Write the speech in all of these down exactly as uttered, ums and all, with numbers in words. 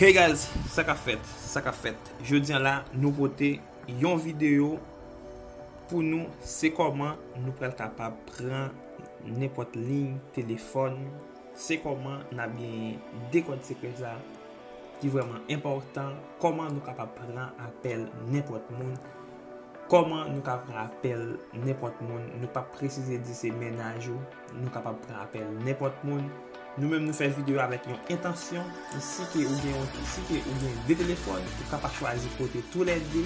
Hey guys, sa k ap fèt? Sa k ap fèt? Jodi a la, nou pote yon videyo pou nou, se kòman nou pral kapab pran nenpòt liy telefòn, se kòman n ap genyen de kòd sekrè sa ki vrèman enpòtan, kòman nou kapab pran apèl nenpòt moun, kòman nou ka pran apèl nenpòt moun, nou p ap presize di se mennaj ou, nou kapab pran apèl nenpòt moun. Nou menm nou fè videyo avèk yon entansyon, si ke ou gen yon, si ke ou gen de telefòn, ou ka pa chwazi kote toulède,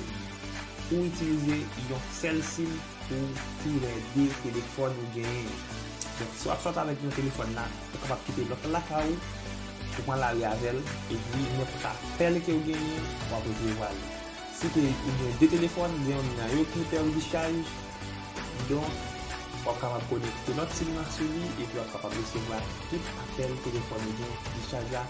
ou itilize yon sèl sim pou toulède telefòn ou genyen. Donk, si w ap sòti avèk yon telefòn la, ou kapab kite lòt la lakay ou, ou pran lari avè l, epi nenpòt apèl ke ou genyen, w ap resevwa li. Si ke ou gen de telefòn, gen youn nan yo ki pèdi chaj, donk, w ap kapab konekte lòt sim nan sou li, epi w ap kapab resevwa tout apèl telefòn ou gen ki chaj la.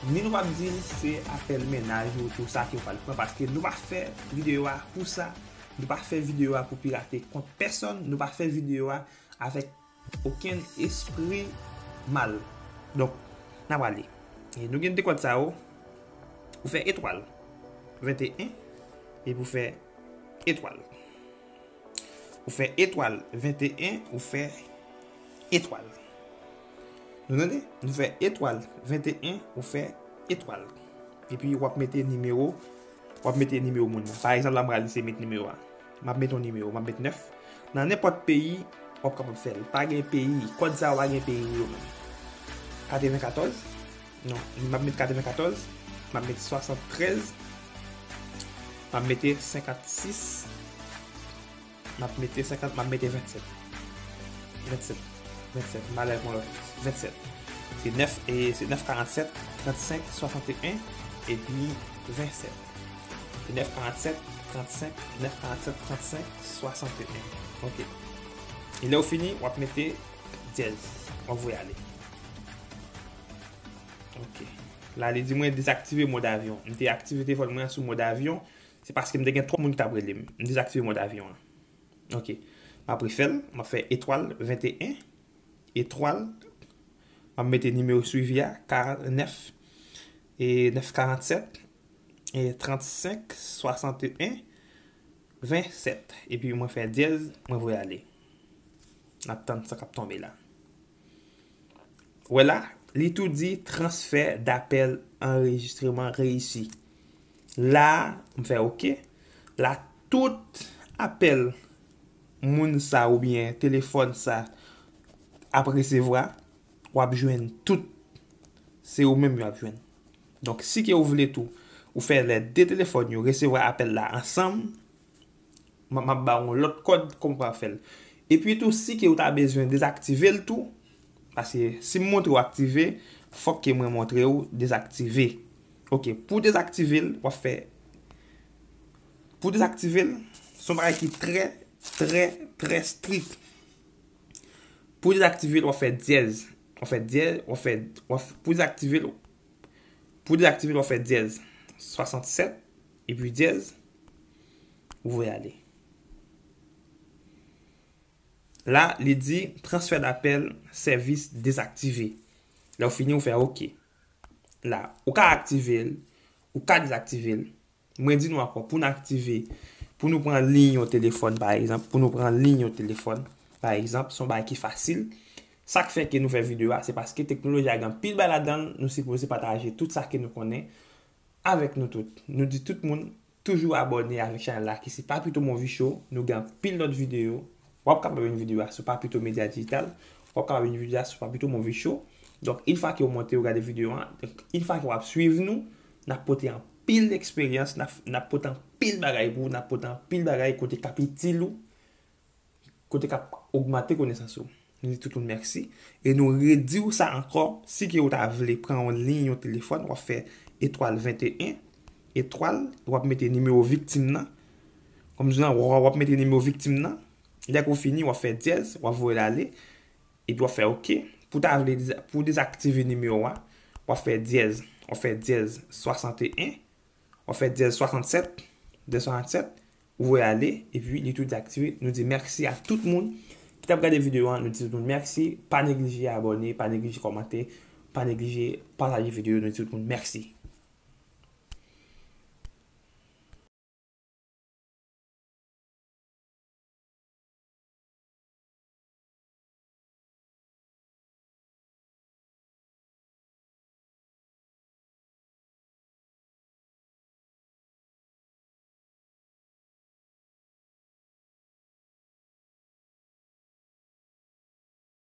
Ni nou p ap di l se apèl mennaj ou tou sa ke w pral pran, paske nou pa fè videyo a pou sa. Nou pa fè videyo a pou pirate kont pèsonn, nou pa fè videyo a avèk okenn espri mal. Donk, n a prale. E nou gen de kòd sa yo. Ou fè etwal venteyen, epi ou fè etwal. Ou fè etwal venteyen, ou fè etwal. Nou tande? Nou fè etwal venteyen, ou fè etwal. Epi w ap mete nimewo, w ap mete nimewo moun nan. Pa egzanp, la, m pral eseye met nimewo a. M ap mete yon nimewo, m ap mete nèf. Nan nenpòt peyi, w ap kapab fè l. Pa gen peyi, kòd sa yo pa gen peyi pou yo menm. Katrevenkatòz, non, m ap mete katrevenkatòz, m ap mete swasanntrèz, m ap mete senkannsis, m ap mete senkant, m ap mete vennsèt. Vennsèt. Vennsèt. M ale avèk yon lòt. Vennsèt. Se nèf, e se nèf karannsèt, trannsenk, swasanteyen, epi vennsèt. Se nèf karannsèt, trannsenk, nèf karannsèt, trannsenk, swasanteyen. Ok. E lè w fini, w ap mete dyèz. W ap voye ale. Ok. La, li di mwen dezaktive mòd avyon. M te aktive telefòn mwen an sou mòd avyon. Se paske m te gen twòp moun ki t ap rele m. M dezaktive mòd avyon an. Ok. M ap refè l. M ap fè etwal venteyen, etwal. M ap mete nimewo swivi a, karant, nèf, e nèf karannsèt, e trannsenk, swasanteyen, vennsèt. Epi mwen fè dyèz, mwen voye ale. N ap tann sa k ap tonbe la. Wè la, li tou di transfè dapèl anrejistreman reyisi. La, m fè oke. La, tout apèl moun sa oubyen telefòn sa ap resevwa, w ap jwenn tout. Se ou menm yo ap jwenn. Donk, si ke ou vle tou, ou fè lè de telefòn yo resevwa apèl la ansanm, m, m ap ba w yon lòt kòd kòman w pral fè l. Epi tou, si ke ou ta bezwen dezaktive l tou, paske si m montre w aktive, fòk ke mwen montre w dezaktive. Ok, pou dezaktive l, w ap fè, pou dezaktive l, se yon bagay ki trè, trè, trè strik. Pou dezaktive l, w ap fè dyèz. W ap fè dyèz, w ap fè, w ap, pou dezaktive l, pou dezaktive l, w ap fè dyèz. Swasannsèt, epi dyèz, ou voye ale. La, li di transfè dapèl sèvis dezaktive. Lè w fini, ou fè oke. La, ou ka aktive l, ou ka dezaktive l. Mwen di nou ankò, pou n aktive, pou nou pran liy yon telefòn, pa egzanp, pou nou pran liy yon telefòn, pa egzanp, se yon bagay ki fasil. Sa k fè ke nou fè videyo a, se paske teknoloji a gen anpil bagay ladan l, nou sipoze pataje tout sa ke nou konnen avèk nou tout. Nou di tout moun, toujou abòne avèk chanèl la ki se Papito Movie Show. Nou gen anpil lòt videyo. W ap kapab jwenn videyo a sou Papito Media Digital. W ap kapab jwenn videyo a sou Papito Movie Show. Donk, yon fwa ke w monte, w gade videyo a, donk, yon fwa ke w ap swiv nou, n ap pote anpil eksperyans, n ap, n ap pote anpil bagay pou ou, n ap pote anpil bagay kote k ap itil ou, kote k ap ogmante konesans ou. Nou di tout moun mèsi. E nou redi w sa ankò, si ke w ta vle pran yon liy, yon telefòn, w ap fè etwal venteyen, etwal, w ap mete nimewo viktim nan. Kòm m di w lan, w ap mete nimewo viktim nan. Lè ke w fini, w ap fè dyèz, w ap voye l ale. Epi w ap fè oke. Pou w ta vle deza-, pou w dezaktive nimewo a, w ap fè dyèz, w ap fè dyèz swasanteyen, w ap fè dyèz swasannsèt, dyèz swasannsèt, ou voye ale, epi li tou dezaktive. Nou di mèsi a tout moun ki t ap gade videyo a, nou di tout moun mèsi, pa neglije abòne, pa neglije kòmante, pa neglije pataje videyo, nou di tout moun mèsi.